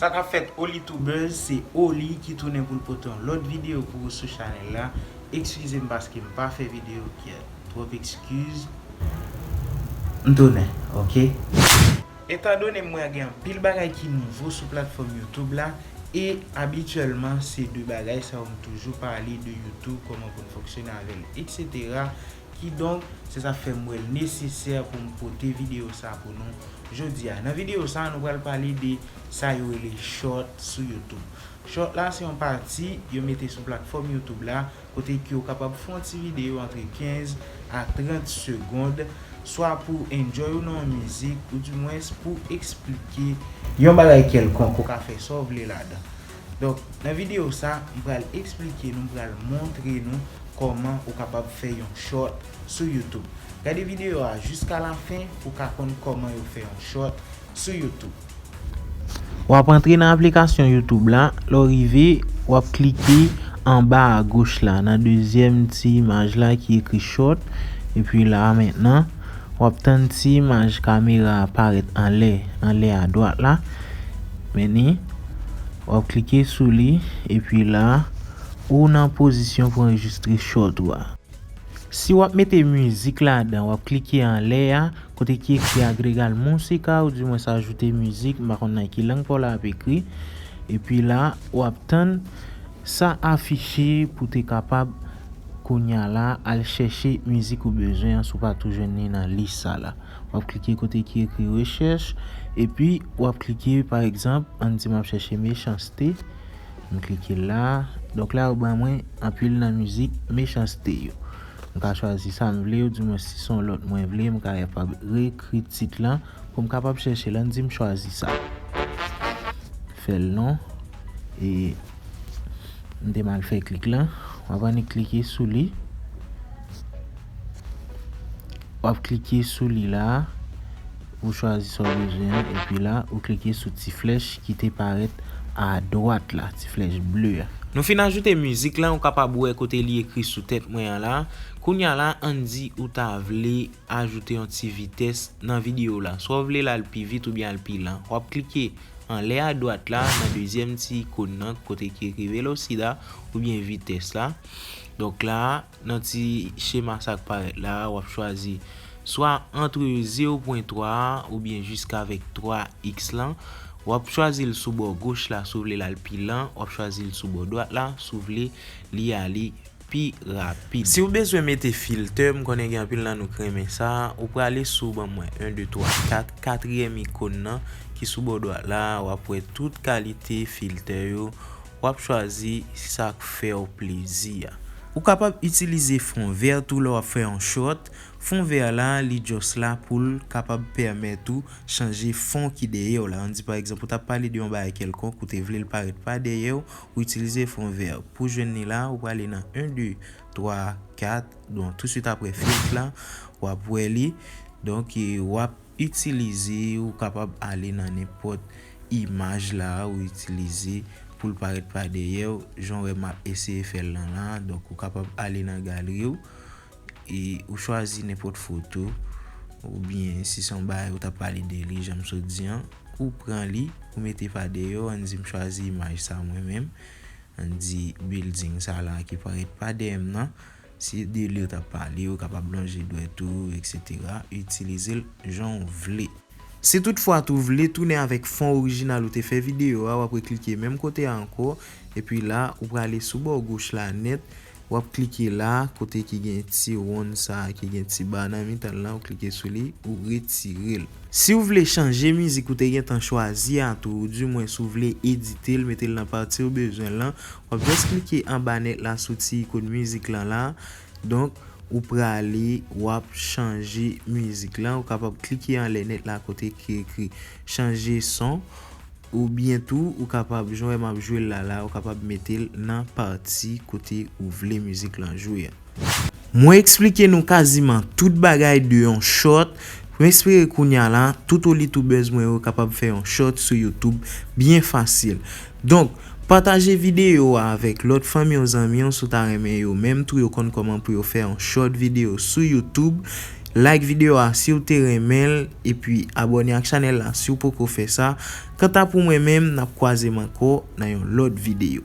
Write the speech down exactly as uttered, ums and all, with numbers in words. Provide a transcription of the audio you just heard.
Sa k ap fèt, Oli Tubers, se Oli ki tounen pou l pote yon lòt videyo pou ou sou chanèl la. Eskize m paske m pa fè videyo, kèt, twòp eskiz. M tounen, oke? Etandone m wè gen anpil bagay ki nouvo sou platfòm YouTube la, e abityèlman se de bagay sa yo m toujou pale de YouTube, kòman pou n fonksyone avè l, etsetera. Kidonk, se sa k fè m wè l nesesè pou m pote videyo sa pou nou jodi a. Nan videyo sa, nou pral pale de sa yo rele short sou YouTube. Short la se yon pati yo mete sou platfòm YouTube la, kote ke ou kapab fè yon ti videyo antre kenz a trant segond, swa pou enjoy ou nan yon mizik, oudimwens pou eksplike yon bagay kèlkonk, ou ka fè sa w vle ladan. Donk, nan videyo sa, m pral eksplike nou, m pral montre nou kòman ou kapab fè yon short sou YouTube. Gade videyo a jiska lafen pou w ka konn kòman yo fè yon short sou YouTube. W ap antre nan aplikasyon YouTube la. Lè w rive, w ap klike anba agoch la, nan dezyèm ti imaj la ki ekri short. Epi la, mentnan, w ap tann ti imaj kamera a parèt anlè, anlè adwat la. Men ni, w ap klike sou li, epi la, ou nan pozisyon pou anrejistre short ou a. Si w ap mete mizik ladan, w ap klike anlè a, kote ki ekri agregar música, oudimwens ajoute mizik, m pa konn nan ki lang pa w la ap ekri. Epi la, w ap tann sa afiche pou te kapab, kounya la, al chèche mizik ou bezwen an, si w pa tou jwenn li nan lis sa la. W ap klike kote ki ekri rechèch, epi w ap klike, pa egzanp, ann di m ap chèche Mechanste. M klike la. Donk la, yo ban mwen anpil nan mizik Mechanste yo. M ka chwazi sa m vle, oudimwens si se yon lòt mwen vle, m ka kapab reekri tit lan pou m kapab chèche l. Ann di m chwazi sa. Fè l non. E m te mal fè klik lan. W ap annik klike sou li. W ap klike sou li la. Ou chwazi sa w bezwen an, epi la, ou klike sou ti flèch ki te parèt adwat la, ti flèch ble a. Nou fin ajoute mizik lan, ou kapab wè kote li ekri sou tèt mwen an la. Kounya la, ann di ou ta vle ajoute yon ti vitès nan videyo la. Swa w vle l al pi vit oubyen al pi lan. W ap klike anlè adwat la, nan dezyèm ti ikòn nan, kote ki ekri velocidad oubyen vitès la. Donk la, nan ti chema sa k parèt la, w ap chwazi swa antre zewo pwen twa a oubyen jiskavèk twa iks lan. W ap chwazi l sou bò goch la si w vle l al pi lan, w ap chwazi l sou bò dwat la si w vle li ale pi rapid. Si w bezwen mete filtè, m konnen gen anpil nan nou k renmen sa, ou prale sou, ban mwen, en, de, twa, kat, katriyèm ikòn nan ki sou bò dwat la, w ap wè tout kalite filtè yo, w ap chwazi sa k fè w plezi a. Ou kapab itilize fon vè tou lè w ap fè yon short. Fon vè la, li just la pou l kapab pèmèt ou chanje fon ki dèyè w la. Ann di pa egzanp, ou t ap pale de yon bagay kèlkonk, ou te vle l parèt pa dèyè w, ou itilize fon vè. Pou jwenn li la, ou prale nan en, de, twa, kat, donk, tousuit apre filtre la, w ap wè li. Donk, e, w ap itilize, ou kapab ale nan nenpòt imaj la, ou itilize pou l parèt pa dèyè w, jan w wè m ap eseye fè l lan la. Donk, ou kapab ale nan galri w, e ou chwazi nenpòt foto, oubyen si se yon bagay ou t ap pale de li, jan m sot di an, ou pran li, ou mete pa dèyè w, ann di m chwazi imaj sa mwen menm, ann di building sa la ki parèt pa dèyè m nan, si de li ou t ap pale, ou kapab lonje dwèt ou, etsetera, itilize l jan w vle. Si toutfwa tou w vle tounen avèk fon orijinal ou te fè videyo a, w ap reklike menm kote a ankò, epi la, ou prale sou bò goch la nèt, w ap klike la, kote ki gen ti wonn sa, ki gen ti ba nan mitan l lan, ou klike sou li, ou retire l. Si w vle chanje mizik ou te gentan chwazi a tou, oudimwens si w vle edite l, mete l nan pati ou bezwen l lan, w ap just klike anba nèt la sou ti ikòn mizik lan la. Donk, ou prale, w ap chanje mizik lan. Ou kapab klike anlè nèt la kote ki ekri chanje son, oubyen tou, ou kapab, jan w wè m ap jwe l la la, ou kapab mete l nan pati kote ou vle mizik lan jwe a. Mwen eksplike nou kaziman tout bagay de yon short. Mwen espere kounya la, tout Oli Tubers mwen yo kapab fè yon short sou YouTube byen fasil. Donk, pataje videyo a avèk lòt fanmi w, zanmi w, si w ta renmen yo menm tou yo konn kòman pou yo fè yon short videyo sou YouTube. Like videyo a si w te renmen l, epi abòne ak chanèl la si w poko fè sa. Kanta pou mwen menm, n ap kwaze m ankò nan yon lòt videyo.